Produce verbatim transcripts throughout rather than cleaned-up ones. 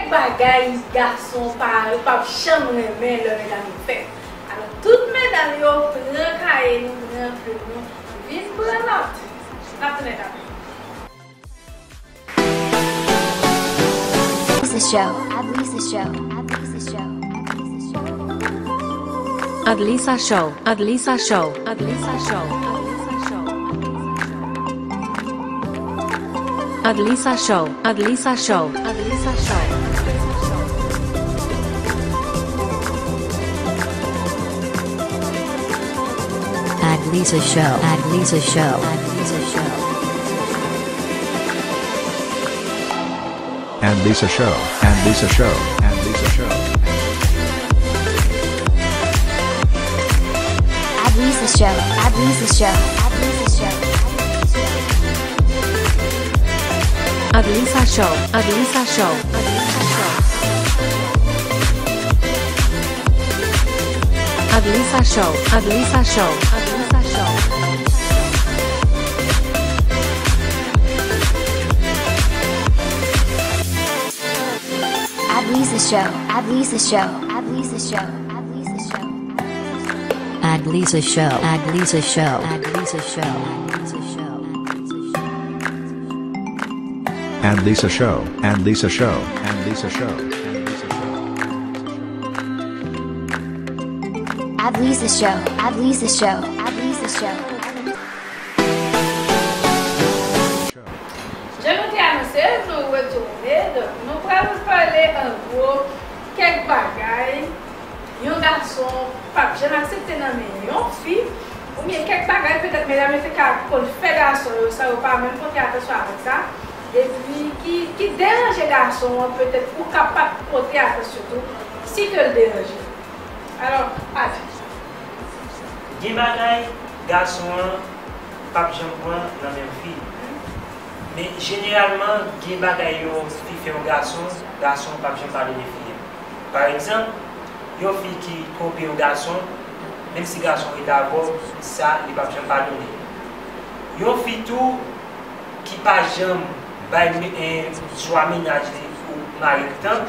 Bagay gason pa, yo p ap janm renmen lè medam yo fè. Alò, tout medam yo, pran kaye nou, pran plim nou, vin pran nòt. N ap tounen apre. Lisa Show, Adlisa Show, Adlisa Show, Adlisa Show. Adlisa Show, Adlisa Show, Adlisa Show, Adlisa Show. Adlisa Show, Adlisa Show, Adlisa Show. Adlisa Show, Adlisa Show, Adlisa Show. Adlisa Show, Adlisa Show, Adlisa Show. Adlisa Show, Adlisa Show, Adlisa Show. Adlisa Show, Adlisa Show, Adlisa Show. Adlisa Show, Adlisa Show, Adlisa Show. Adlisa Show, Adlisa Show, Adlisa Show, Adlisa Show. Adlisa Show, Adlisa Show, Adlisa Show, Adlisa Show. Adlisa Show, Adlisa Show, Adlisa Show, Adlisa Show. Adlisa Show, Adlisa Show, Adlisa Show. Jan nou te anonse, nou retounen. Donk, nou pral pale an gwo kèk bagay yon gason p ap janm aksepte nan men yon fi, oubyen kèk bagay petèt medam yo te ka konn fè gason yo san yo pa menm pote atansyon avèk sa, epi ki, ki deranje gason an, petèt ou ka pa t pote atansyon tou, si ke l deranje. Alò, Adi. Gen bagay gason an p ap janm pran nan men fi. Men jeneralman, gen bagay yon fi fè yon gason, gason an p ap janm padone fi an. Pa egzanp, yon fi ki twonpe yon gason, menm si gason rete avè w, sa li p ap janm padone. Yon fi tou ki pa janm bay me- en, swa mennaj li ou mari l tan,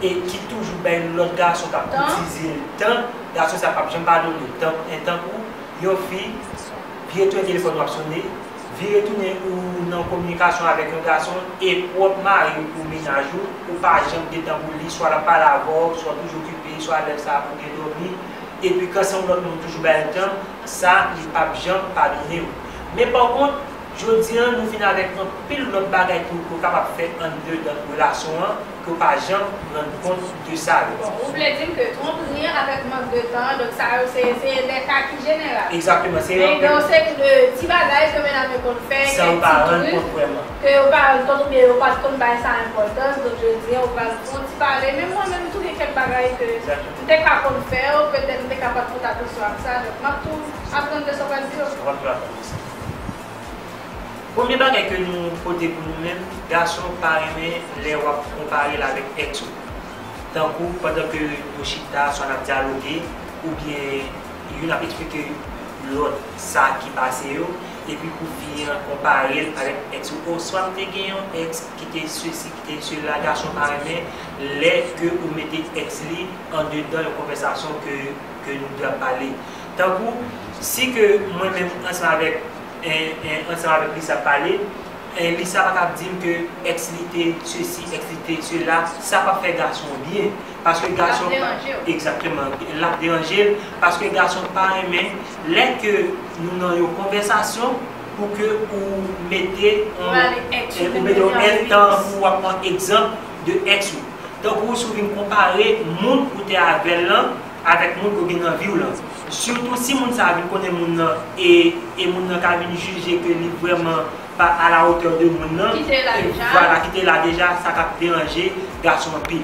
e ki toujou bay lòt gason k ap koutize l tan, gason sa p ap janm padone l. Tan, en, tankou yon fi vire tounen telefòn w ap sone, vire tounen ou nan kominikasyon avèk yon gason, e pwòp mari w ou mennaj ou, ou pa janm gen tan pou li, swa l ap pale avè w, swa w toujou okipe, swa lè sa pou gen dòmi, epi kanse yon lòt moun toujou bay l tan, sa, li p ap janm padone w. Men pa kont, jodi a, nou vin avèk anpil lòt bagay tou ke w kapab fè andedan relasyon an, ke w pa janm rann kont de sa yo. Bon, ou vle di m ke twonpri an avèk mank de tan, donk sa yo se, se de ka ki jeneral. Egzakteman, se Men gen yon seri de ti bagay ke medam yo konn fè, ti truc, ke yo pa rann kont oubyen yo pa t konn bay sa enpòtans, donk jodi a, ou pral fè yon ti pale. Menm mwen menm tou, gen kèk bagay ke m te ka konn fè yo, petèt m te ka pa t pote atansyon ak sa, donk m ap tou aprann de sa w pral di yo. Premye bagay ke nou pote pou nou menm, gason pa renmen lè w ap konpare l avèk èks ou. Tankou pandan ke nou chita, swa n ap dyaloge, oubyen youn ap eksplike lòt sa ki pase yo, epi pou fi an konpare l avèk èks ou. Oswa m te gen yon èks ki te sesi, ki te sela, gason pa renmen lè ke ou mete èks li andedan yon konvèsasyon ke, ke nou de ap pale. Tankou, si ke mwen menm ansanm avèk, en, en, ansanm avèk Lisa pale, en, Lisa pa kab di m ke èks li te sesi, èks li te sela, sa p ap fè gason an byen. Paske gason, egzakteman, l ap deranje l, paske gason pa renmen lè ke nou nan yon konvèsasyon pou ke ou mete yon, ou mete yon èks, tankou w ap pran egzanp de èks ou. Tankou si w vin konpare moun ou te avè l lan avèk moun ou gen nan vi w lan. Sitou si moun sa a vin konnen moun nan e, e moun nan ka vin jije ke li vrèman pa à la hauteur de moun nan, ki te la deja, vwala, ki te la deja, sa k ap deranje gason anpil.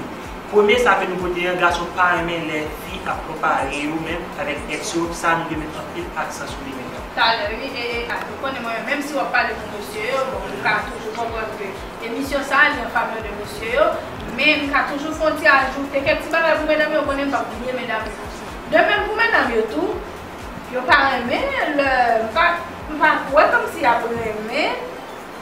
Premye sa ke nou pote an, gason pa renmen lè fi ap konpare yo menm avèk èks yo, sa nou dwe met anpil aksan sou li menm. Talè, wi, e, e, a, ou konnen mwen, menm si w ap pale pou mesye yo, bon, ou ka toujou konprann ke emisyon sa a, li an favè de mesye yo, men m ka toujou fè yon ti ajoute kèk ti bagay pou medam yo, konnen m p ap bliye medam yo. De menm pou medam yo tou, yo pa renmen lè, m pa, m pa kwè kòmsi y ap renmen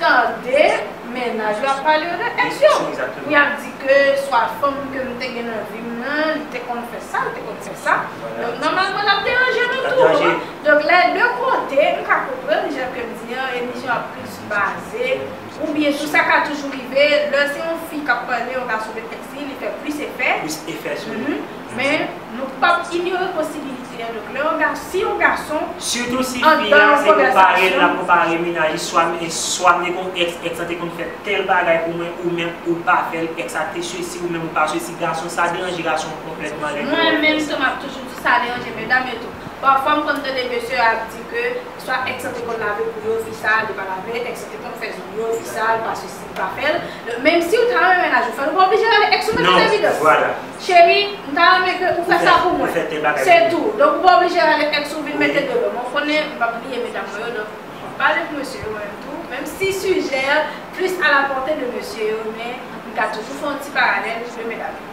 tande mennaj yo ap pale yo de èks yo. Pou y ap di ke swa fanm ke m te gen nan vi m nan, li te konn fè sa, li te konn fè sa. Donk, nòmalman, l ap deranje nou tou. Donk, lè de kote, m ka konprann jan ke m di an, e ni jan ap plis baze, oubyen sou sa ka toujou rive, lè se yon fi k ap pale, yon gason met tèks li, li fè plis efè. Plis efè sou li. Men, nou p ap inyore posibilite an. Donk, lè yon ga-, si yon gason, sitou si fi a se konpare, l ap konpare mennaj li, swa, swa m te gon èks, èks la te konn fè tèl bagay pou mwen, ou menm ou pa fè l, èks la te sesi, ou menm ou pa sesi, gason, sa deranje gason konplètman lè yo. Mwen menm tou, m ap toujou di sa deranje medam yo tou. Pafwa, m konn tande mesye ap di ke swa èks la te konn lave pou yo, fi sa, li pa lave, èks la te konn fè zong yo, fi sa, li pa sesi, li pa fè l. Menm si ou ta renmen mennaj ou fè l, ou pa oblije rele èks ou mete nan evidans. Cheri, m ta renmen ke ou fè sa pou mwen. Se tou. Donk, ou pa oblije rele èks ou vin mete deyò. Mwen konnen, m p ap bliye medam mwen yo, donk, m ap pale pou mesye yo, mwen menm tou. Menm si sijè a plis a la pòte de mesye yo, men m ka toujou fè yon ti paralèl de medam yo.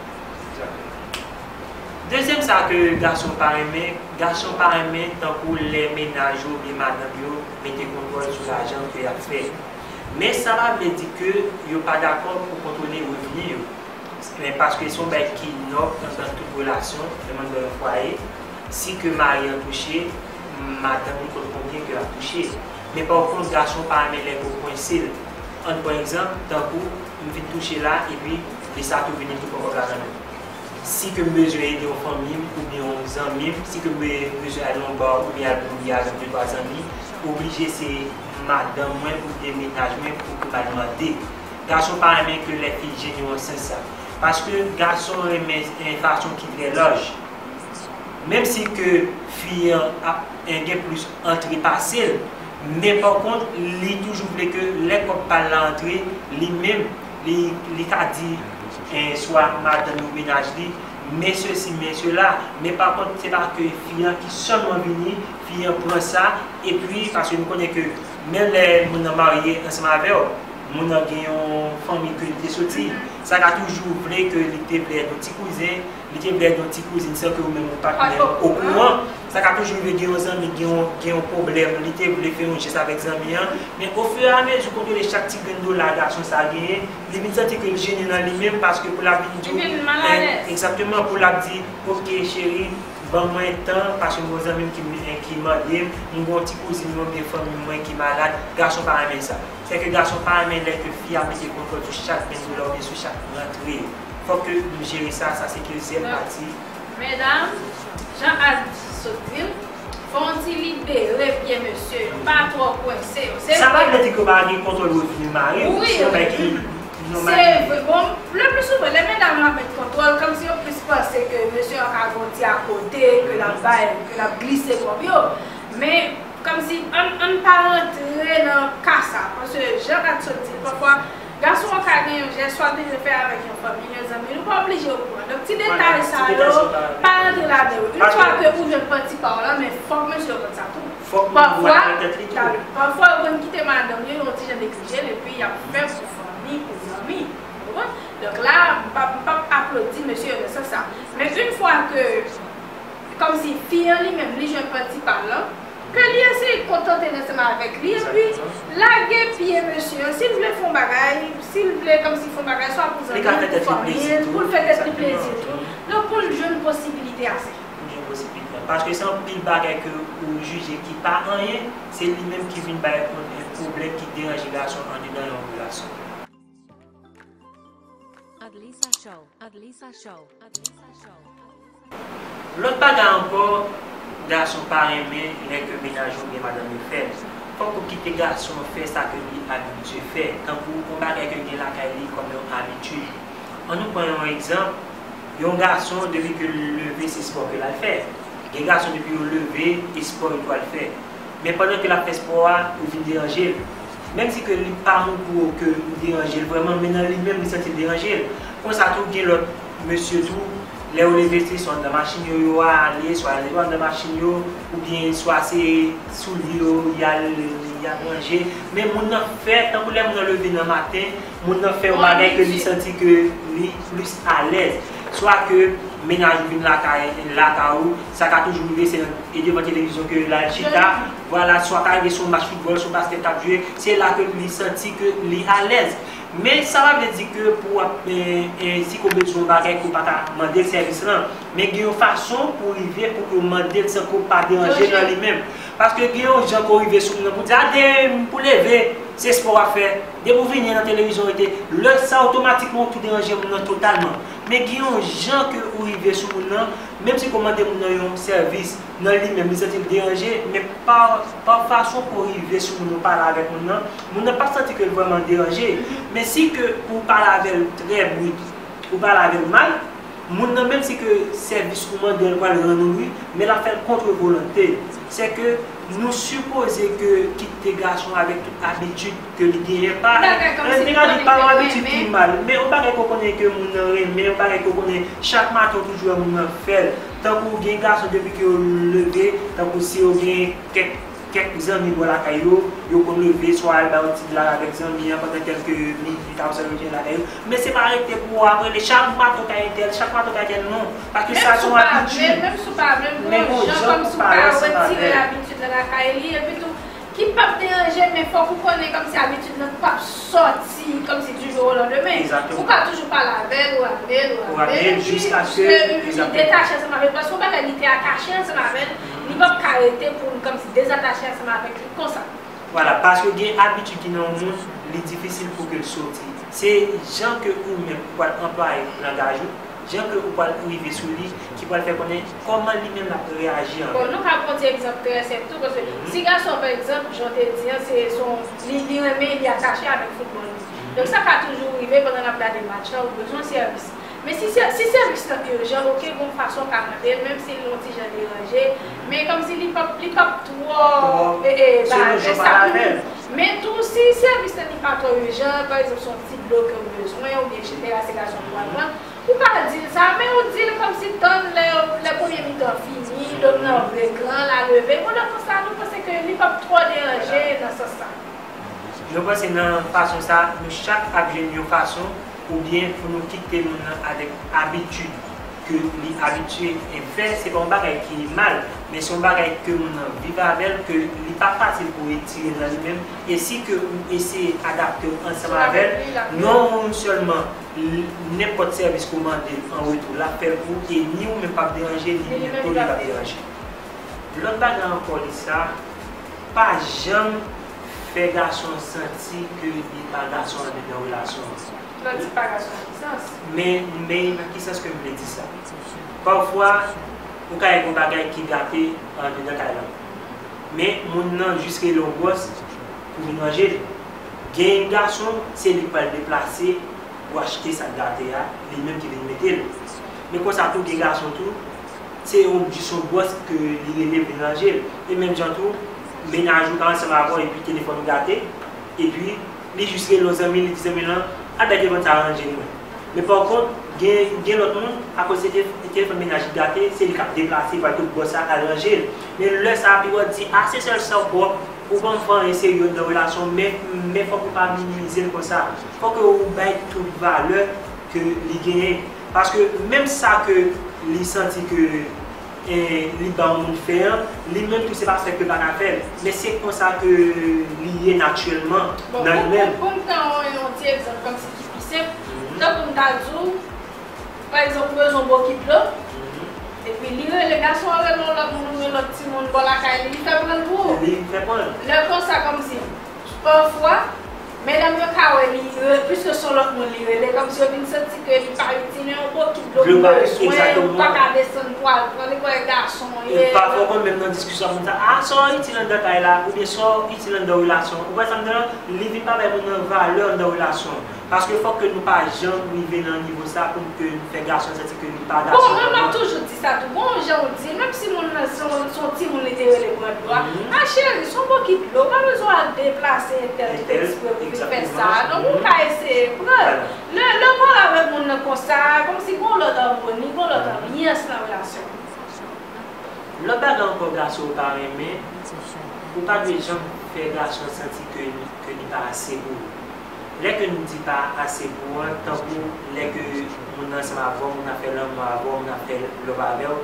Dezyèm sa ke gason pa renmen, gason pa renmen tankou lè mennaj yo oubyen madanm yo mete kontwòl sou lajan ke y ap fè. Men sa pa vle di ke yo pa dakò pou kontwole revni yo. Men paske se yon bagay ki nòb anndan tout relasyon, menm anndan yon fwaye. Si ke mari an touche, madanm li konn konbyen ke l ap touche. Men pa kont, gason pa renmen lè ke w kwense l. Ann pran egzanp, tankou m fin touche la, epi li sa tou vini tou pran kòb la nan men m. Si ke m bezwen ede yon fanmi m oubyen yon zanmi m, si ke m be-, bezwen al nan yon ba oubyen al bouyi avèk de twa zanmi, oblije se madanm mwen oubyen mennaj mwen pou ke m al mande. Gason pa renmen ke lè fi jennen an sans sa. Paske gason renmen yon fason ki trè laj. Menm si ke fi an ap, eh, gen plis antre pase l, men pa kont, li toujou vle ke lè kòb pa l la antre, li menm, li, li ka di, eh, swa madanm li ou mennaj li, men sesi, men sela, men pa kont, se pa ke fi an ki sèlman vini, fi an pran sa, epi, paske nou konnen ke menm lè moun nan marye ansanm avè w, moun nan gen yon fanmi ke li te soti, sa ka toujou vle ke li te vle èd yon ti kouzen, li te vle èd yon ti kouzin san ke ou menm ou pa t menm okouran. Sa ka toujou rive gen yon zanmi, gen yon, gen yon pwoblèm, li te vle fè yon jès avèk zanmi an. Men ofiramezi ou kontwole chak ti grenn dola gason sa genyen, li vin santi ke l jennen nan li menm paske pou l ap vin di w, egzakteman, pou l ap di, "Oke, cheri, ban mwen tan, paske m gen yon zanmi m ki, ki mande m, m gen yon ti kouzin mwen oubyen fanmi mwen ki malad," gason pa renmen sa. Sèke gason pa renmen lè ke fi a mete kontwòl sou chak grenn dola oubyen sou chak rantre. Fòk ke nou jere sa, sa se dezyèm pati. Medam, jan Adi sot di l, fò w ti libere pye mesye yo, pa twò kwense yo. Se vre. Sa pa vle di ke w pa gen kontwòl revni mari w, se yon bagay ki nòmal. Se vre. Bon, le pli souvan, lè medam yo ap met kontwòl, kòmsi yo plis panse ke mesye an ka gen yon ti akote, ke l ap bay, ke l ap glise kòb yo. Men, kòmsi, ann, ann pa rantre nan ka sa, paske jan Adi sot di l, pafwa, gason an ka gen yon jès, swa l te vle fè avèk yon fanmi, yon zanmi, nou pa oblije okouran. Donk, ti detay sa yo, pa rantre ladan yo. Yon fwa ke ou jwenn pati pa w la, men fòk mesye yo konn sa tou. Pafwa, pafwa, yo konn kite madanm yo, yon ti jan neglije l, epi y ap fè pou fanmi, pou zanmi. Ou konprann? Donk la, m p ap, m p ap aplodi mesye yo nan sans sa. Men yon fwa ke, kòmsi fi an li menm, li jwenn pati pa l lan, ke li eseye kontante l ansanm avèk li, epi lage pye mesye an. Si l vle fè yon bagay, si l vle kòmsi fè yon bagay, swa pou zanmi l, pou fanmi l, pou l fè tèt li plezi tou. Donk, pou l jwenn posibilite a, se. Pou l jwenn posibilite a. Paske se anpil bagay ke ou jije ki pa anyen, se li menm ki vin bay yon pwoblèm ki deranje gason andedan yon relasyon. Adlisa Show, Adlisa Show, Adlisa Show. Lòt bagay ankò, gason pa renmen lè ke mennaj ou oubyen madanm yo fè l. Fòk ou kite gason an fè sa ke li abitye fè, tankou yon bagay ke l gen lakay li kòm yon abitid. Ann nou pran yon egzanp, yon gason, depi ke l leve, se spò ke l al fè. Gen gason, depi yo leve, e spò yo tou al fè. Men pandan ke l ap fè spò a, ou vin deranje l. Menm si ke li pa montre w ke ou deranje l vrèman, men nan li menm, li santi l deranje l. Konsa tou, gen lòt mesye tou, lè yo leve, se swa anndan machin yo, yo ale, swa yo anndan machin yo, oubyen swa se soulye yo, y al, y al ranje. Men moun nan fè, tankou lè moun nan leve nan maten, moun nan fè yon bagay ke li santi ke li plis alèz. Swa ke mennaj ou vin lakay, lakay ou, sa ka toujou rive, se e devan televizyon ke l al chita. Vwala, swa ka rive se yon match foutbòl, se yon baskèt k ap jwe, se la ke li santi ke li alèz. Men sa pa vle di ke pou w ap, eh, eh, si ke w bezwen yon bagay ke w pa ka mande l sèvis lan. Men gen yon fason pou w rive pou ke w mande l san ke w pa deranje l nan li menm. Paske gen yon jan ke w rive sou moun nan pou w di, "A, de, pou leve, se espò w ap fè. Depi w vini nan televizyon, rete." Lè sa, otomatikman, ou tou deranje moun nan totalman. Men gen yon jan ke ou rive sou moun nan, menm si ke w mande moun nan yon sèvis, nan li menm, li santi l deranje, men pa, pa fason ke w rive sou moun nan, ou pale avèk moun nan, moun nan p ap santi ke l vrèman deranje. Men si ke ou pale avè l trè brit, ou pale avè l mal, moun nan, menm si ke sèvis ou mande l pral rann ou, wi, men l ap fè l kont volonte l. Se ke nou sipoze ke kite gason avèk tout abitid ke li genyen, pa, eh, nèg la di pa yon abitid ki mal, men yon bagay ke w konnen ke moun nan renmen, yon bagay ke w konnen chak maten w toujou wè moun nan fè l. Tankou gen gason depi ke yo leve, tankou si yo gen kèk, kèk zanmi bò lakay yo, yo konn leve, swa al bay yon ti blag avèk zanmi an pandan kèlke minit, apre sa yo retounen lakay yo. Men se pa rete pou w ap rele chak maten w ka entèl, chak maten w ka entèl, non. Paske sa se yon abitid. Menm si w pa vle, menm si w pa vle, men yon jan kòmsi w ka retire abitid la lakay li, epi tou, ki p ap deranje, men fòk ou konnen kòmsi abitid lan p ap sòti kòmsi du jour au lendemain. Ou ka toujou pale avè l, ou raple l, ou raple l, epi li detache ansanm avè l, paske yon bagay li te atache ansanm avè l, li p ap ka rete pou l kòmsi dezatache ansanm avèk li konsa. Vwala, paske gen abitid ki nan yon moun, li difisil pou ke l soti. Se jan ke ou menm ou pral anplwaye langaj ou, jan ke ou pral rive sou li, ki pral fè konnen kòman li menm l ap reyaji anvè. Bon, nou ka pran yon ti egzanp trè senp tou, paske si gason an, pa egzanp, jan w te di an, se, se yon, li, li renmen, li atache avèk foutbòl li. Donk, sa ka toujou rive pandan n ap gade match la, ou bezwen sèvis. Men si sè-, si sèvis lan ijan, oke, gon fason w ka mande l, menm si l yon ti jan deranje, men kòmsi li p ap, li p ap twò, e, e, ba, sa pou li. Men tou, si sèvis lan li pa twò ijan, pa egzanp, se yon ti dlo ke w bezwen, oubyen etsetera, se gason pou al pran, ou ka di l sa, men ou di l kòmsi tann lè, lè premye mitan fini, lòt nan vre gran, l a leve. Bon, lè konsa, nou panse ke li p ap twò deranje nan sans sa. Nou panse nan fason sa, nou chak ap jwenn yon fason, oubyen pou nou kite moun nan avèk abitid ke li abitye fè, se pa yon bagay ki mal, men se yon bagay ke moun nan viv avè l, ke li pa fasil pou retire nan li menm, e si ke ou eseye adapte w ansanm avè l, non sèlman nenpòt sèvis ke w mande l an retou, l ap fè l pou ou, e ni ou menm p ap deranje, ni li menm tou li p ap deranje. Lòt bagay ankò, Lisa, pa janm fè gason an santi ke li pa gason andedan relasyon an. Lè w di pa gason nan ki sans? Men, men nan ki sans ke m vle di sa? Pafwa, ou ka gen yon bagay ki gate andedan kay la. Men, moun nan jis rele yon bòs pou vin ranje l. Gen gason, se li k pral deplase pou achte sa k gate a, li menm ki vin mete l. Men konsa tou, gen gason tou, se yon, jis yon bòs ke li rele vin ranje l. E menm jan tou, mennaj ou ka ansanm avè w epi telefòn ou gate, epi li jis rele yon zanmi, li di zanmi lan, "Al bay telefòn sa a ranje mwen." Men pa kont, gen, gen lòt moun, akoz se te-, telefòn mennaj li gate, se li k ap deplase pou al kot bòs la al ranje l. Men lè sa a, pi w ap di, "A, se sèl sa w pwòp, ou pa fè anyen serye nan relasyon w," men, men fòk ou pa minimize l konsa. Fòk ou bay tout valè ke li genyen. Paske menm sa ke li santi ke, eh, li ba yon moun fè an, li menm tou se pa fè ke l pa ka fè l. Men se konsa ke li ye natirèlman nan li menm. Bon, pou, pou, pou m pran yon, yon ti egzanp kòmsi ki pi senp, tankou m ta di w, pa egzanp, ou bezwen yon bokit dlo, epi li rele, gason an rele yon lòt moun oubyen lòt timoun bò lakay li, li fè pran l pou ou. Li fè pran l. Lè konsa, kòmsi, pafwa, medam yo ka wè li, piske se yon lòt moun li rele, kòmsi yo vin santi ke li pa itil, yon bokit dlo li bezwen, ou pa ka desann pou al pran, li kwè gason ye. Pafwa, ou konn menm nan diskisyon moun sa, "A, sa w itil anndan kay la?" Oubyen "Sa w itil anndan relasyon an?" Ou konprann sa m di la? Li vin pa bay moun nan valè anndan relasyon an. Paske fòk ke nou pa janm rive nan nivo sa pou ke nou fè gason santi ke li pa gason vrèman. Bon, mwen, m ap toujou di sa tou. Bon, jan w di, menm si moun nan se yon, se yon timoun li te rele pran dlo a, "A, cheri, se yon bokit dlo, ou pa bezwen al deplase entèl, li fè ekspre pou vin fè sa." Donk, ou ka eseye pran l. Lè, lè w pale avèk moun nan konsa, kòmsi gon lòt amoni, gon lòt anbyans nan relasyon an. Lòt bagay ankò, gason ou pa renmen, ou pa dwe janm fè gason santi ke li, ke li pa ase pou ou. Lè ke nou di pa ase pou ou an, tankou lè ke moun nan ansanm avè w, moun nan fè lanmou avè w, moun nan fè love avè w,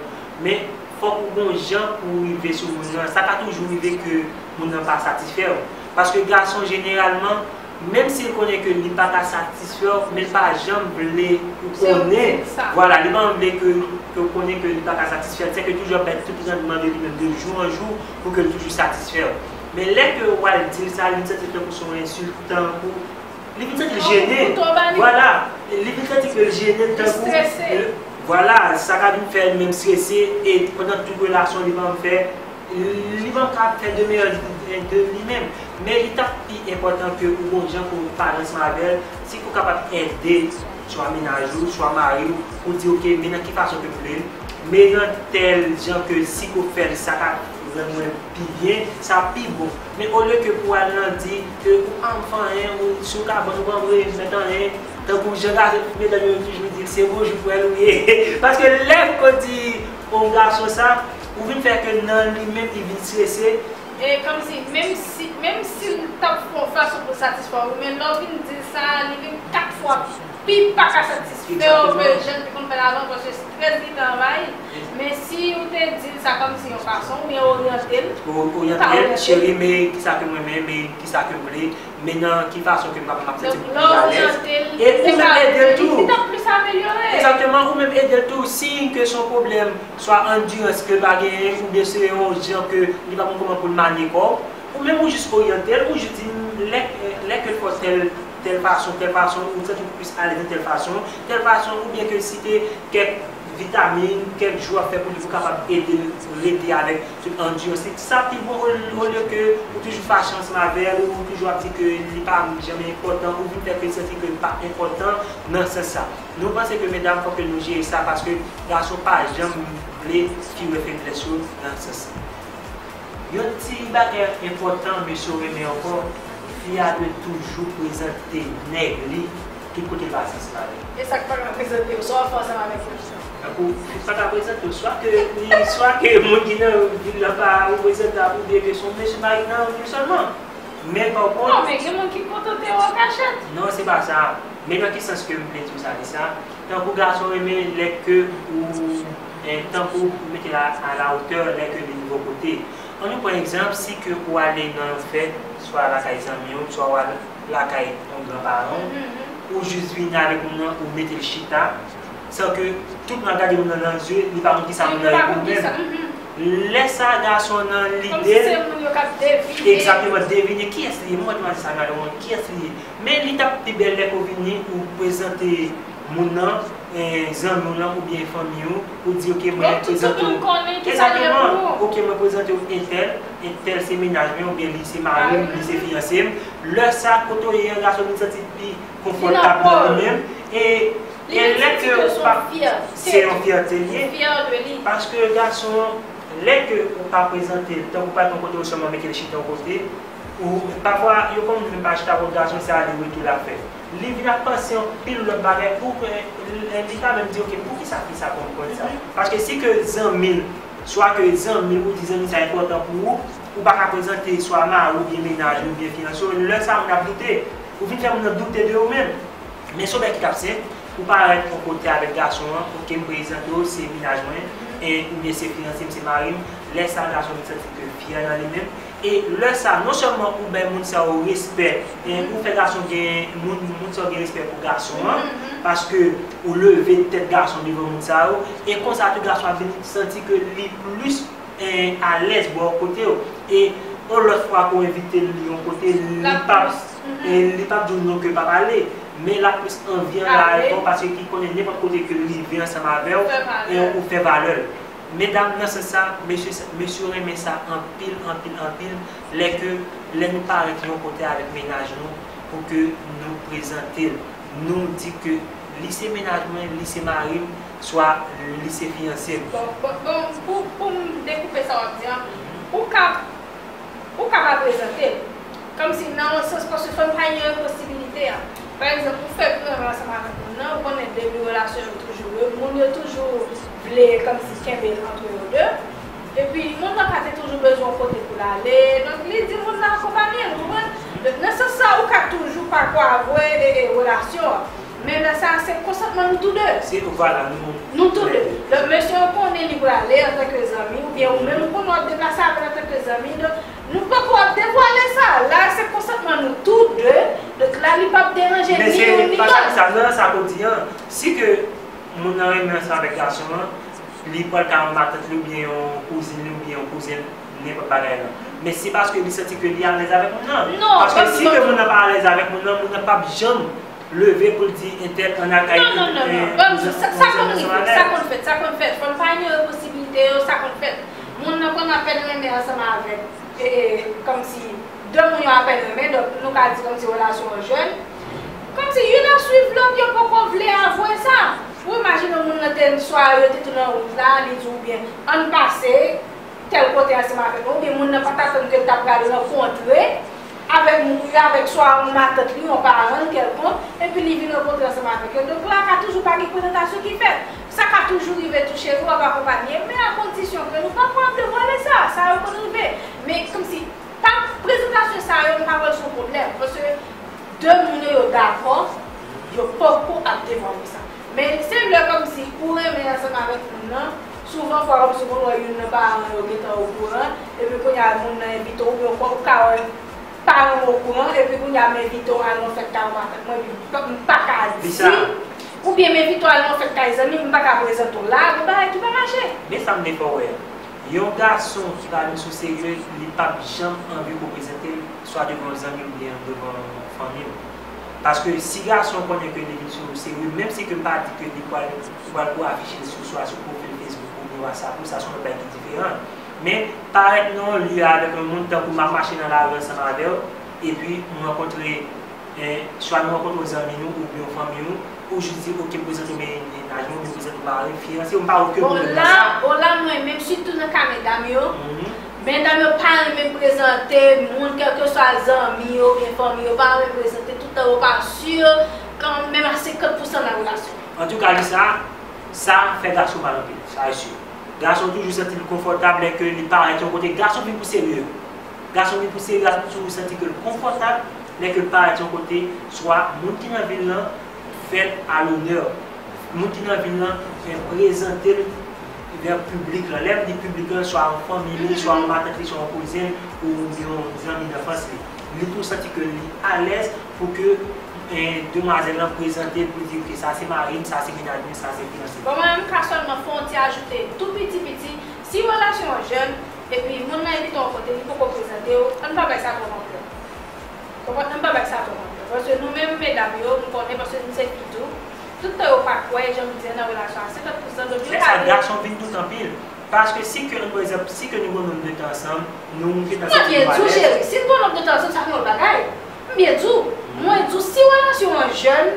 men fòk ou gon jan pou w rive sou moun nan. Sa ka toujou rive ke moun nan pa satisfè w. Paske gason, jeneralman, Menm si l konnen ke li pa ka satisfè w, men l pa janm vle ou konnen. Vwala, li pa janm vle ke, ke w konnen ke li pa ka satisfè l. Sèke toujou ap bay tout randman de li menm, de jou an jou, pou ke l toujou satisfè w. Men lè ke w al di l sa, li vin santi l tankou se yon ensilt, tankou, li vin santi l jennen. Vwala, li vin santi ke l jennen, tankou, vwala, sa ka vin fè l menm strese, e pandan tout relasyon li pa janm fè, li pa ka fè de meyè de li menm. Men li t ap pi enpòtan ke ou gon jan ke w pale ansanm avè l, si ke w kapab ede swa mennaj ou, swa mari w, pou di, oke, men nan ki fason ke m vle l, men nan tèl jan ke si ke w fè l, sa ka rann mwen pi byen, sa pi bon. Men olye ke pou w al nan di ke ou pa janm fè anyen, ou sou kabann, ou pa janm remèt anyen, tankou jan medam yo toujou di, se bonjou pou èl ou ye. Paske lè ke w di yon gason sa, ou vin fè ke nan li menm li vin strese. E kòmsi, menm si, menm si l t ap fè yon fason pou satisfè w, men lè w vin di l sa, li vin kat fwa pi pa ka satisfè w ke jan l te konn fè l avan, paske strès li te anvayi. Men si w te di l sa kòmsi yon fason, oubyen oryante l, ou ka oryante l, cheri, men kisa ke m renmen, men kisa ke m vle, men nan ki fason ke m ap, m ap santi m pi alèz. E ou menm ede l tou. Li t ap plis amelyore. Egzakteman, ou menm ede l tou. Siy ke se yon pwoblèm, swa andirans ke l pa genyen, oubyen se yon jan ke li pa konn kòman pou l manye kò w, ou menm ou jis oryante l, ou jis di, lè, lè ke l fè w tèl, tèl fason, tèl fason, ou santi w plis alèz nan tèl fason, tèl fason, oubyen ke si te kèk vitamin, kèk jou w ap fè pou li, pou kapab ede l rete avèk tout andirans li. Sa pi bon, o-, olye ke ou toujou fache ansanm avè l, ou toujou ap di ke li pa janm enpòtan, ou vin fè ke l santi ke l pa enpòtan nan sans sa. Nou panse ke medam, fòk ke nou jere sa, paske gason pa janm vle fi wè feblès yo nan sans sa. Yon ti bagay enpòtan, mesye yo renmen ankò, fi a dwe toujou prezante nèg li tout kote l pase ansanm avè l. E sa k pa ka prezante yo, sa w ap fè ansanm avèk yo? Tankou, fi pa ka prezante w, swa ke li, swa ke moun ki nan vil la pa reprezantab, oubyen ke se yon mesye mari nan vil sèlman. Men pa kont. Non, men gen moun ki kontante yo an kachèt. Non, se pa sa. Men nan ki sans ke m vle di w sa, di sa? Tankou gason renmen lè ke ou, eh, tankou ou mete l a, a la hauteur lè ke li rive yon kote. Ann nou pran egzanp, si ke ou ale nan yon fèt, swa lakay zanmi w, swa ou al lakay yon granparan w, ou jis vini avèk moun nan, ou mete l chita, san ke tout moun ap gade moun nan nan zye, li pa konn kisa moun nan ye pou li menm. Lè sa, gason nan lide l, egzakteman, devine kiyès li ye. Mwen, mwen, sa gade mwen, kiyès li ye. Men li t ap pi bèl lè ke w vini, ou prezante moun nan, eh, zanmi w lan oubyen fanmi w, ou di, oke, mwen prezante w. Egzakteman, oke, mwen prezante w entèl, entèl se mennaj mwen, oubyen li se mari m, li se fiyanse m. Lè sa, kote w ye an, gason vin santi l pi konfòtab nan li menm. E, e lè ke w pa, se yon fyète l ye. Paske gason, lè ke ou pa prezante l, tankou pa t yon kote ou sèlman mete l chita yon kote, ou, pafwa, yo konn menm pa chita kot gason, se ale retou l ap fè. Li vin ap panse anpil lòt bagay pou ke, li ka menm di, oke, poukisa fi sa konn konn sa? Paske si ke zanmi l, swa ke zanmi l ou di zanmi sa enpòtan pou ou, ou pa ka prezante swa mari w oubyen mennaj ou oubyen fiyanse w, lè sa moun ap doute. Ou vin fè moun nan doute de ou menm. Men se yon bagay ki t ap senp, ou parèt yon kote avèk gason an, oke, m prezante w, se mennaj mwen, e, oubyen se fiyanse m, se mari m. Lè sa, gason vin santi ke fyè nan li menm. E lè sa, non sèlman ou bay moun sa yo respè, e, ou fè gason gen, moun, moun sa yo gen respè pou gason an, paske ou leve tèt gason devan moun sa yo, e konsa tou gason ap vin santi ke li plis, e, alèz bò kote w. E yon lòt fwa ke w envite l yon kote, li p ap, e, li p ap di w non ke pa pale, men l ap plis anvi ann la avè w, paske li konnen nenpòt kote ke l rive ansanm avè w, e, ou fè valè l. Medam, nan sans sa, mesye, mesye yo renmen sa anpil, anpil, anpil, lè ke, lè nou parèt yon kote avèk mennaj nou, pou ke nou prezante l, nou di ke li se mennaj mwen, li se mari m, swa li se fiyanse m. Bon, bon, bon, pou, pou m dekoupe sa w ap di an, ou ka, ou ka pa prezante l. Kòmsi nan yon sans, paske fò n pa inyore posibilite a. Pa egzanp, ou fè gran ran ansanm avèk moun nan, ou konnen debi relasyon yo toujou, moun yo toujou vle kòmsi kenbe l antre yo de. Epi, moun nan ka te toujou bezwen yon kote pou l ale, donk li di moun nan akonpaye l, ou konprann? Donk, nan sans sa, ou ka toujou pa kwè avè, e, e, relasyon an. Men lè sa a, se konsantman nou tou de. Se, vwala, nou. Nou tou de. Donk, mesye, ou konnen li prale antanke zanmi, oubyen ou menm ou konnen w ap deplase avè l antanke zanmi. Donk, nou poko ap devwale sa. La, se konsantman nou tou de. Donk, la, li p ap deranje ni youn ni lòt. Men se pa sa ki sa, nan sa ke w di an. Si ke moun nan renmen ansanm avèk gason an, li pral ka yon matant li oubyen yon kouzin li oubyen yon kouzen l, nenpòt bagay la. Men se paske li santi ke li alèz avèk moun nan. Paske si ke moun nan pa alèz avèk moun nan, moun nan p ap janm leve pou l di entèl ann al kay kouzin li ansanm avè l. Sa konn fèt, sa konn fèt. Fò n pa inyore posibilite yo, sa konn fèt. Moun nan konn apèn renmen ansanm avèk, e, e, kòmsi de moun yo apèn renmen, donk nou ka di kòmsi relasyon an jèn. Kòmsi youn ap swiv lòt, yo poko vle avwe sa. Ou imajine yon moun nan te swa yo te tou nan wout la, li di oubyen ann pase tèl kote ansanm avèk mwen, oubyen moun nan pa t atann ke l ta pral rankontre avèk moun, avèk swa yon matant li, yon paran l kèlkonk, epi li vin rankontre ansanm avèk yo. Donk la ka toujou pa gen prezantasyon ki fèt. Sa ka toujou rive tou cheri, w ap akonpanye, men a kondisyon ke nou pa pran devwale sa, sa yo konn rive. Men kòmsi pa prezantasyon sa yo, m pa wè l se yon pwoblèm, paske de moun yo, yo dakò, yo poko ap devwale sa. Men se lè kòmsi ou renmen ansanm avèk moun nan, souvan fwa kòmsi ou konn wè youn nan paran yo gentan okouran, epi kounye a moun nan envite w, oubyen ou ka wè paran m okouran, epi kounye a m envite w al nan fèt kay yon matant mwen, epi m pa ka di, oubyen m envite w al nan fèt kay zanmi m, m pa ka prezante w la, gen bagay ki pa mache. Men sa m vle fè w wè. Yon gason ki pa vin sou serye, li p ap janm anvi pou prezante l swa devan zanmi l oubyen devan fanmi l. Paske si gason an konnen ke li vin sou serye, menm si ke m pa di ke li pral, li pral pou afiche l sou, swa sou pwofil Facebook oubyen WhatsApp ou, sa se yon lòt bagay ki diferan. Men parèt nan yon lye avèk yon moun, tankou m ap mache nan lari ansanm avè w, epi m rankontre, swa nou rankontre yon zanmi nou oubyen yon fanmi nou, ou jis di, oke, m prezante w mennaj mwen, oubyen m prezante w mari, fiyanse, m pa okipe w nan sa. Bon, la, bon, la, mwen menm, sitou nan ka medam yo, medam yo pa renmen prezante moun, kèlkeswa zanmi yo oubyen fanmi yo, pa renmen prezante, tout tan yo pa si, kanmenm a senkant pousan nan relasyon. Antouka, li sa, sa fè gason mal anpil, sa e si. Gason toujou santi l konfòtab lè ke li parèt yon kote. Gason vin pou serye. Gason vin pou serye, gason toujou santi ke l konfòtab lè ke l parèt yon kote, swa moun ki nan vil lan fè l a lonè. Moun ki nan vil lan fè prezante l vè piblik lan. Lè m di piblik lan, swa yon fanmi li, swa yon matant li, swa yon kouzen, oubyen yon zanmi danfans li. Li tou santi ke li alèz pou ke demwazèl lan prezante l pou l di, oke, sa se mari m, sa se mennaj mwen, sa se fiyanse m. Bon, mwen menm, m ka sèlman fè yon ti ajoute tou piti piti. Si relasyon an jèn, epi moun nan envite w yon kote, li poko prezante w, ann pa bay sa twòp anplè. Konprann? Ann pa bay sa twòp anplè. Paske nou menm medam yo, m konnen, paske nou se fi tou, tout tan yo pa kwè, jan m di an, nan relasyon an, senkant pousan, donk yo ka vin. Lè sa, gason vin doute anpil. Paske si ke, pa egzanp, si ke nou gon nonb de tan ansanm, nou gentan santi nou alèz. Mwen byen di w, cheri, si n gon nonb de tan ansanm, sa se yon lòt bagay. M byen di w, mwen di w, si relasyon an jèn,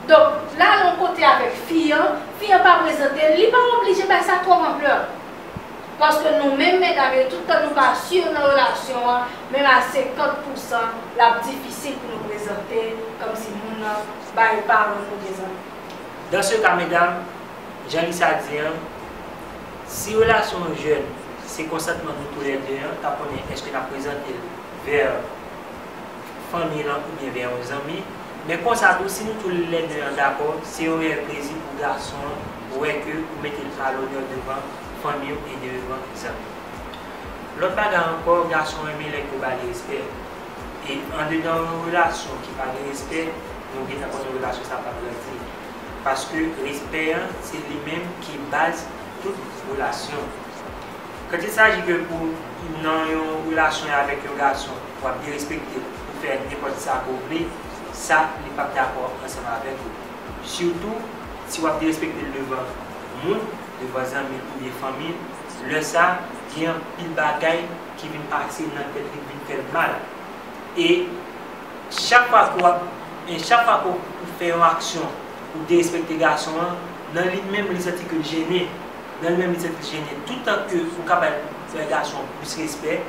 donk, l al yon kote avèk fi an, fi an pa prezante l, li pa oblije bay sa twòp anplè. Paske nou menm medam yo, tout tan nou pa si nan relasyon an, menm a senkant pousan, l ap difisil pou nou prezante kòmsi moun nan bay paran nou oubyen zanmi. Dans ce cas, medam, jan Lisa di an, si relasyon an jèn, se konsantman nou toulède an, ta konnen èske n ap prezante l vè fanmi lan oubyen vè yon zanmi. Men konsa tou, si nou toulède an dakò, se yon reyèl plezi pou gason an wè ke ou mete l a lonè devan fanmi w e devan zanmi w. Lòt bagay ankò, gason renmen lè ke yo ba li respè. E andedan yon relasyon ki pa gen respè, nou gentan konnen relasyon sa p ap grandi. Paske respè an, se li menm ki baz tout relasyon. Quand il s'agit ke pou nan yon relasyon avèk yon gason, w ap derespekte l, ou fè nenpòt sa ke w vle, sa, li p ap dakò ansanm avèk ou. Sitou, si w ap derespekte l devan moun, devan zanmi l oubyen fanmi l, lè sa, gen anpil bagay ki vin pase nan tèt li, ki vin fè l mal. E chak fwa ke w ap, e chak fwa ke w fè yon aksyon, ou derespekte gason an, nan li menm, li santi ke l jennen. Nan li menm, li santi l jennen. Toutan ke ou ka bay frè gason an plis respè,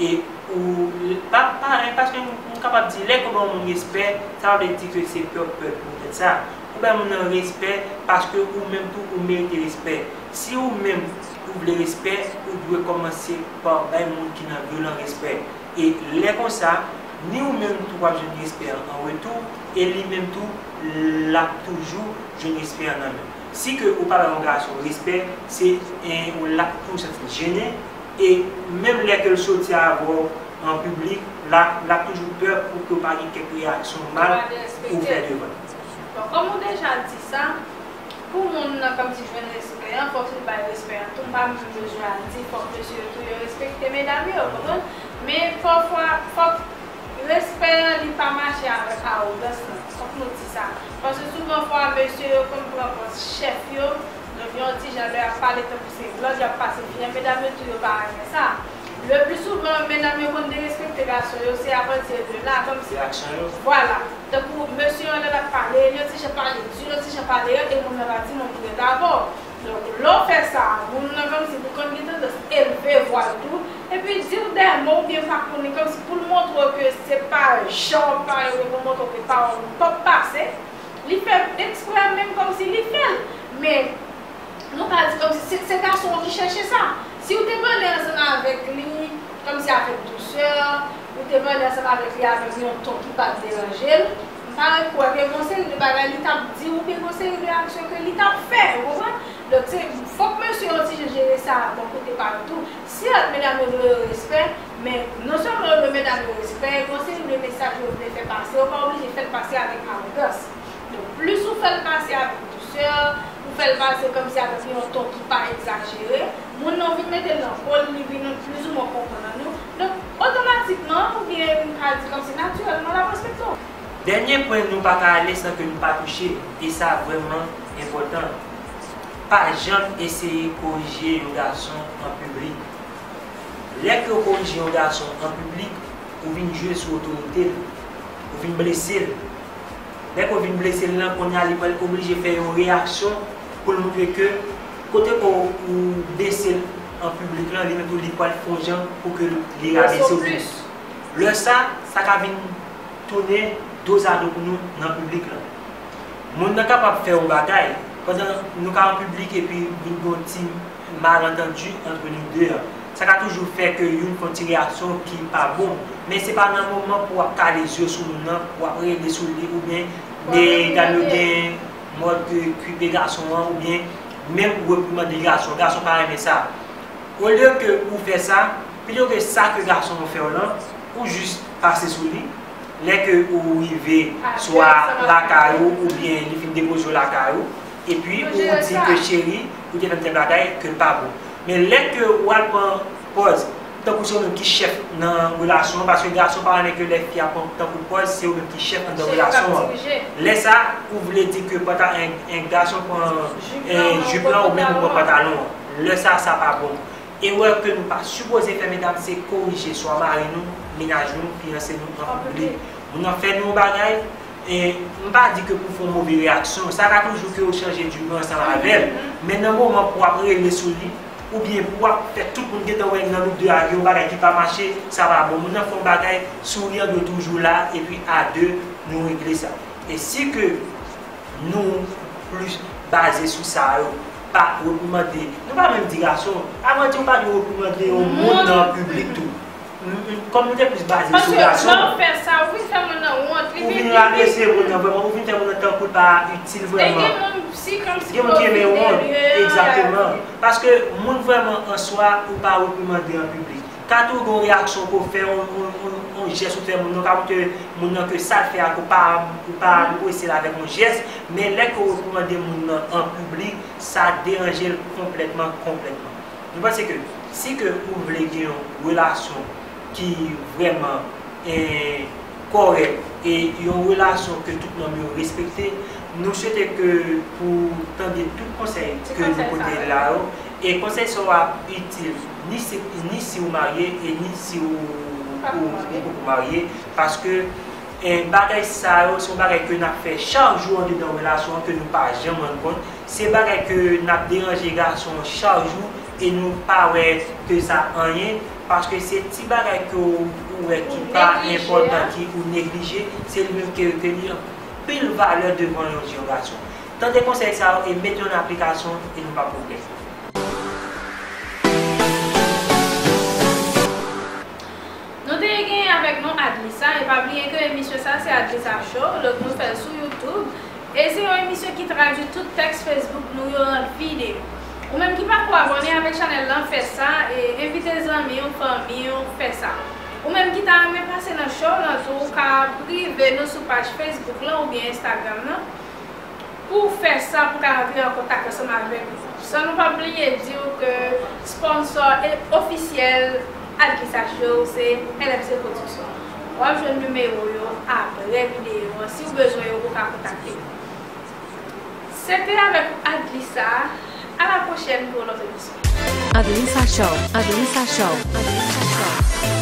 e ou, pa, pa, paske m kapab di, lè ke w ba yon moun respè, sa pa vle di ke se pè w pè poutèt sa. Ou bay moun nan respè paske ou menm tou, ou merite respè. Si ou menm, ou vle respè, ou dwe kòmanse pa bay moun ki nan vi w lan respè. E lè konsa, Ni ou menm tou w ap jwenn respè an an retou, e li menm tou, l ap toujou jwenn respè an nan men w. Si ke ou pa bay yon gason respè, se, en, ou l ap toujou santi l jennen, e menm lè ke l soti avè w an piblik, l ap, l ap toujou pè pou ke w pa gen kèk reyaksyon mal ou fè devan l. Bon, kòm ou deja di sa, pou moun nan kòmsi jwenn respè an, fòk li bay respè an tou. M pa menm bezwen al di fòk mesye yo tou yo respekte medam yo, w konprann? Men pafwa, fòk respè an li pa mache avèk awogans lan. Fòk nou di sa. Paske souvan fwa, mesye yo konn pran pòz chèf yo, donk yon ti jan lè y ap pale tankou se blòd, y ap pase fyè. Medam yo tou yo pa renmen sa. Le pli souvan, medam yo konn derespekte gason yo, se apati de la, kòmsi. Se aksyon yo. Vwala. Tankou mesye an lè l ap pale, yon ti jan pale di, yon ti jan pale rèd, e moun nan pa di non, m ret avè w. Donk, lè w fè sa, moun nan kòmsi pou konn gen tandans elve vwa l tou, epi di w de mo oubyen pa konnen, kòmsi pou l montre w ke se pa jan w ap pale, oubyen pou montre w ke pawòl ou p ap pase, li fè eksprè menm kòmsi li fè l. Men, nou ka di kòmsi se, se gason an ki chèche sa. Si w te pale ansanm avèk li, kòmsi avèk dousè, ou te pale ansanm avèk li avèk yon ton ki pa t deranje l, m parèt kwè ke gon seri de bagay li t ap di w oubyen gon seri de aksyon ke li t ap fè, ou konprann? Donk, se, fòk mesye yo ti jan jere sa bò kote pa yo tou. Sèt, medam yo dwe yo respè, men non sèlman yo dwe medam yo respè, gon seri de mesaj yo vle fè pase, yo pa oblije fè l pase avèk awogans. Donk, plis ou fè l pase avèk dousè, ou fè l pase kòmsi avèk yon ton ki pa egzajere, moun nan vin mete l nan po l, li vin plizoumwen konprann nou. Donk, otomatikman, oubyen m ka di kòmsi natirèlman, l ap respekte w. Dènye pwen nou pa ka ale san ke nou pa touche, e sa vrèman enpòtan. Pa janm eseye korije yon gason an piblik. Lè ke w korije yon gason an piblik, ou vin jwe sou otorite l, ou vin blese l. Lè ke w vin blese l lan, kounye a li pral oblije fè yon reyaksyon pou l montre ke kote ke w blese l an piblik lan, li menm tou li pral fè yon jan pou ke li rabese w tou. Lè sa, sa ka vin tounen dozado pou nou nan piblik lan. Moun nan kapab fè yon bagay, pandan nou ka an piblik epi vin gen yon ti malantandi antre nou de an. Sa ka toujou fè ke youn fè yon ti reyaksyon ki pa bon. Men se pa nan moman pou w ap kale zye sou moun nan, pou w ap rele sou li, oubyen medam yo gen mòd ke kwipe gason an, oubyen menm reprimande gason. Gason pa renmen sa. Olye ke ou fè sa, pito ke sa ke gason an fè w lan, ou jis pase sou li. Lè ke ou rive swa lakay ou, oubyen li fin depoze w lakay ou, epi ou di ke cheri, ou te fè m tèl bagay ke l pa bon. Men lè ke ou al pran pòz tankou se ou menm ki chèf nan relasyon an, paske gason pa renmen ke lè fi a pran tankou pòz se ou menm ki chèf anndan relasyon an. Lè sa, ou vle di ke panta-, en, en gason pran, en, jip lan ou menm ou pran pantalon an. Lè sa, sa pa bon. Erè ke nou pa sipoze fè, medam, se korije swa mari nou, mennaj nou, fiyanse nou an piblik. Moun nan fè nou yon bagay, e m pa di ke pou fè yon move reyaksyon, sa ka toujou ke w chanje d'humeur ansanm avè l. Men nan moman pou w ap rele sou li, oubyen pou w ap fè tout moun gentan wè nan nou de a gen yon bagay ki pa mache, sa pa bon. Moun nan fè yon bagay, souri an dwe toujou la, epi a de, nou regle sa. E si ke nou plis baze sou sa yo, pa reprimande. Nou pa menm di gason, avan di ou pa dwe reprimande yon moun nan piblik tou. M, m, kòm nou te plis baze sou gason. Paske lè w fè sa, ou vin fè moun nan wont, li vin, li vin rabese moun nan vrèman, ou vin fè moun nan tankou l pa itil vrèman. E gen moun, si kòmsi gen moun ki renmen wont, egzakteman. Paske moun vrèman an swa, ou pa reprimande an piblik. Ka tou gen yon reyaksyon ke w fè, yon, yon, yon, yon jès ou fè moun nan, ka montre moun nan ke sa l fè a, ke w pa, ou pa apresye l avèk yon jès, men lè ke w reprimande moun nan an piblik, sa deranje l konplètman, konplètman. Nou panse ke si ke ou vle gen yon relasyon ki vrèman, eh, kòrèk e yon relasyon ke tout nòm yo respekte, nou swete ke pou tande tout konsèy ke nou pote la yo, e konsèy sa yo ap itil ni si, ni si ou marye e ni si ou, ou, ou poko marye, paske, eh, bagay sa yo, se yon bagay ke n ap fè chak jou andedan relasyon an ke nou pa janm rann kont. Se bagay ke n ap deranje gason an chak jou e nou pa wè ke sa anyen, paske se ti bagay ke w, ou wè ki pa enpòtan, ki ou neglije, se li menm ke, ke li anpil valè devan yon jèn gason. Tande konsèy sa yo e mete yo an aplikasyon e nou p ap regrèt. Nou te gen Avèk nou Adlisa, e pa bliye ke emisyon sa se Adlisa Show, donk nou fè l sou YouTube. E se yon emisyon ki tradui tout tèks Facebook nou yo an videyo. Ou menm ki pako abòne avèk chanèl lan, fè sa, e envite zanmi w, fanmi w, fè sa. Ou menm ki ta renmen pase nan show lan tou, ou ka prive nou sou paj Facebook lan oubyen Instagram lan. Pou w fè sa, pou w ka rantre an kontak ansanm avèk nou. San nou pa bliye di w ke sponsò e ofisyèl Adlisa Show se L M C Production. W ap jwenn nimewo yo apre videyo an. Si w bezwen yo, ou ka kontakte yo. Se te avèk Adlisa. A la pwochèn pou yon lòt emisyon. Adlisa Show, Adlisa Show, Adlisa Show.